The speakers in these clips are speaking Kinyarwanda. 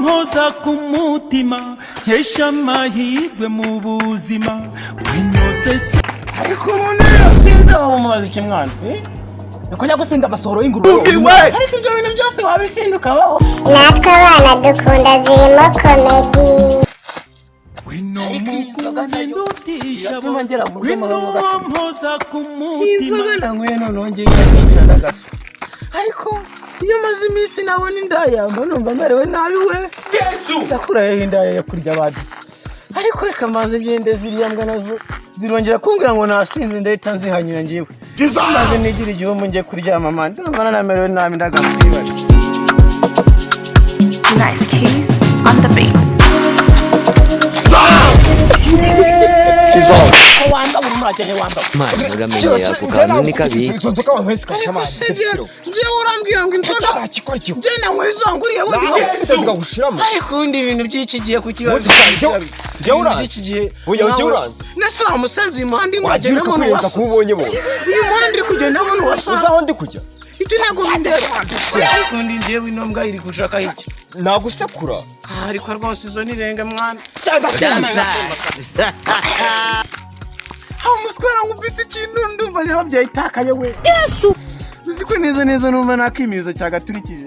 Mpoza ku mutima, nkesha amahirwe mu buzima. Ngwino sese. Ariko umuntu yasinze waba umubaza iki, mwana? Niko njya gusinda amasohoro y'ingurube. Ariko ibyo bintu byose wabisinda ukabaho. Natwe abana dukunda zirimo comedy. Ngwino Ariko iyi nzoga mukunzi nayo ndutisha iratuma bose. ngera mu Ngwino rwego rwo mpoza ku Iyi mutima. nzoga nanyweye noneho ngiye iranica ndagasa, ariko iyo maze iminsi nabona indaya mba numva merewe nabi we. Ndakurayeho indaya yo kurya abantu? Ariko reka mbanze ngende, ziriya mbwa nazo zirongera kumbwira ngo nasinze, ndahita nzihanyura. Ngiwe maze nigira igihombo, ngiye kuryama man, ndumva nanamerewe nabi, ndagakwibaza. Nice keys on the beat. Ko wamba uri muragene wamba. Man, uramenye ako kantu ni kabi. Izo nzoga wanyweye zikasha. Ariko se njyewe urambwira ngo inzoga njye nanyweye izo wanguriye we? Zikagushiramo. Ariko ubundi ibintu by'iki gihe kuki biba Ubundi njyewe uranzi. by'iki gihe? Oya, njyewe uranzi. Nese wa musenzi, uyu muhanda urimo Wagiye uragendamo ureka kwirenza n'uwasa? kuba ubonye bose. Uyu muhanda uri kugendamo n'uwasa? Uzi aho ndi kujya? Ibyo ntabwo bindeba. Ariko ubundi njyewe ino mbwa iri gushaka iki? Nagusekura. Ah, ariko rwose izo nirenga mwana. Aho umuswera nkubise ikintu, ndumva nyababyeyi byayitakaye we. Uzi ko neza neza numva nakimizo cyagaturikije?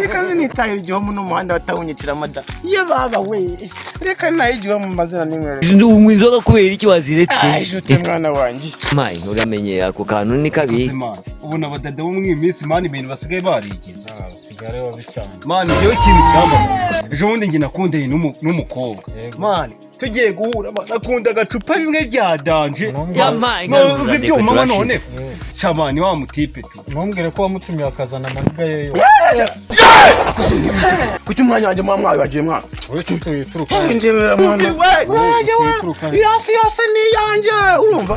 Reka nitahira igihombo n'umuhanda batawunyicira amada ye baba we. Reka nayo igihombo mu mazina n'inywero. Unywa inzoga kubera iki waziretse? Jute mwana wanjye. Man, uramenye ako kantu ni kabi. Man, ubona abadada bo muri iyi minsi man, ibintu basigaye barigize. Usigare wabi cyane. Man, njyewe ikintu cyambaye ejo bundi, njye nakundanye n'umukobwa man, tugiye guhura man, akunda agacupa bimwe bya danger. Yampaye. No, uzi ibyuma mama none shamani wa mutipe tu. Ntumbwire ko wamutumiye akazana amaniga ye yose. Kuki umwanya wanjye muba mwawibagiye mwana? Wowe si tuyituruka. Njebera mwana wanjye wa Tuyituruka. Irasi yose ni iyanjye, urumva?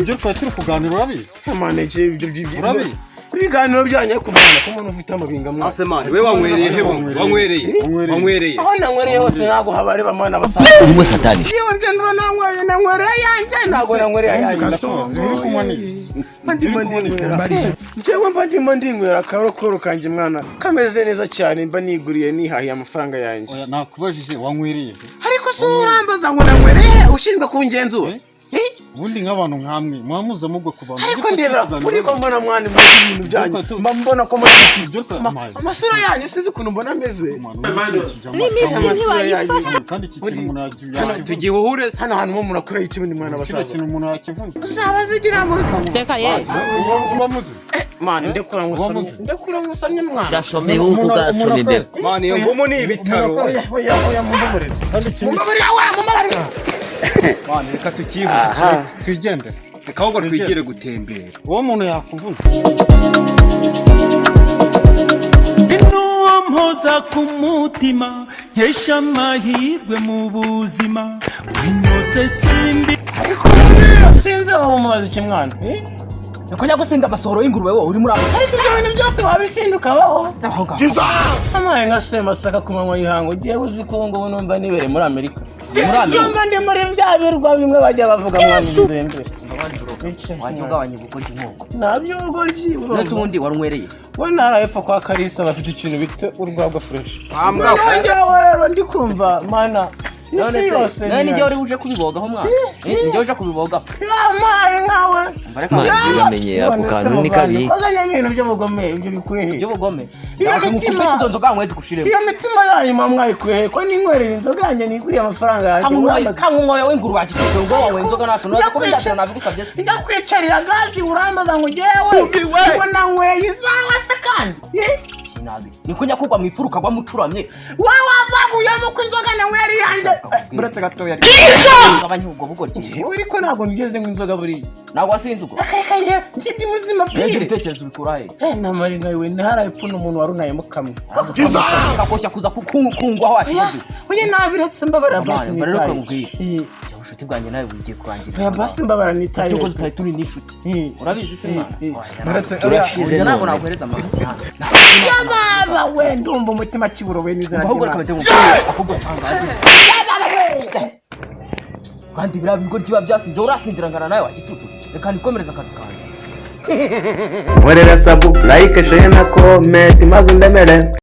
Ibyo twari turi kuganira urabizi? Manege ibyo Urabizi? Ibiganiro byanyu ku mwana, ko umuntu ufite amabinga mwana. Ase man, we wanywereye he? Wanywereye? Wanywereye. Wanywereye? Aho nanywereye hose ntabwo habareba mwana basanzwe. Urimo satani. Yewe, nje ndaba nanyweye, nanywereye ayanjye, ntabwo nanywereye ayanjye. Uri kunywa ni Mba ndimo ndinywera njyewe, mba ndimo ndinywera akarokoro kanjye mwana, kameze neza cyane, mba niguriye, nihahiye amafaranga yanjye. Oya, nakubajije wanywereye he? Ariko si urambaza ngo nanywereye he, ushinzwe kungenzura? Eh? Ubundi nk'abantu nkamwe muba muza mugwa ku bantu. Ariko ndebera kuri ko mbona mwana muri ibintu byanyu, mba mbona ko muri Ibyo amasura yanyu, sinzi ukuntu mbona ameze. N'imiti ntiwayifata. Kandi iki kintu umuntu yakivuga. Tugihuhure. Hano hantu mo murakora iki bundi mwana Kino basaza? kintu umuntu yakivuga. Uzaba zigira mu Reka ye. Uba muzi. Mwana, ndekura Uba ngusamye, muzi. ndekura ngusamye mwana. Gasome huku, gasome imbere. Man, iyo ngumu ni ibitaro. Oya oya oya, mumbabarire. Kandi iki Mumbabarire we, mumbabarire. Man, reka tukihute. Twigendere. Reka ahubwo twigire gutembera. Uwo muntu yakuvuna. Ngwino mpoza ku mutima, nkesha amahirwe mu buzima. Ngwino se simbi. Ariko umuntu sinzi waba umubaza iki, mwana? Eh? Niko njya gusinda amasohoro y'ingurube, wowe uri muri ako. Ariko ibyo bintu byose wabisinda ukabaho? Aho ngaho. Amaye nka Semasaka ku manywa y'ihangu. Ugiye uzi ko ubu ngubu numva nibereye muri Amerika? Muri Amerika? Numva ndi muri bya birwa bimwe bajya bavuga mwana ibizembere. Wajya ugabanya ubugoryi nk'uko. Nabyo ubugoryi. Mbese ubundi warunywereye? We narahepfo kwa Karisa bafite ikintu bita urwagwa fresh. Noneho njyewe rero ndi kumva mana None isi se yose none nijye wari uje kubibogaho mwana? Eh, nijye uje kubibogaho? Yamaye nkawe. Mbareka. Man, uramenye ako kantu ni kabi. Wazanye ibintu by'ubugome, ibyo bikuye he? By'ubugome. Iyo Ndaje mitima- mukubite izo nzoga nyweze gushiremo. Iyo mitima yanyu muba mwayikuye he, ko ninywereye inzoga yanjye niguriye amafaranga yanjye? Urambaza- Kankunyoye w'ingurube wagicucu ngo wanywe inzoga nacu noza kuba indatira nabigusabye se. Njya kwicarira gazi, urambaza ngo njyewe ngo nanyweye izawe se kandi? Eh? Kinabi. Niko njya kugwa mu ifuruka ukagwa mucuramye. Wowe wazaguyemo ko inzoga nanyweye ari iyanjye. Buretse gatoya. Gabanya ubwo bugoryi. Yewe, ariko ntabwo nigeze nywa inzoga buriya. Ntabwo wasinze ubwo. Akareka ye, njye ndi muzima Ibyo pire. bitekerezo ubikura he? Eh, namarina we ntiharaye pfuna umuntu warunayemo kamwe. Kakoshya kuza kukungwaho Oya, wakibazo. oya, nabiretse, mbabara basi. Mama, rero Nitaye. nkubwire. Eh, Ubucuti bwanjye nawe bugiye kurangira. Oya basi, mbabara nitaye. Cyangwa tutari turi n'inshuti. Eh. Urabizi se Eh, mwana? eh. Oya, Uretse- Turashize oya, ntabwo none. naguhereza amafaranga. Ya baba we, ndumva umutima kiburobe n'izina Ahubwo reka ry'Imana. bajye mu ahubwo tangaje. Ya baba we! Kandi biriya bigo biba byasinze urasinzira ngana nawe wagicucu. Reka nikomereze akazi kanjye. Nkorera sub, like, share na comment, maze undemere.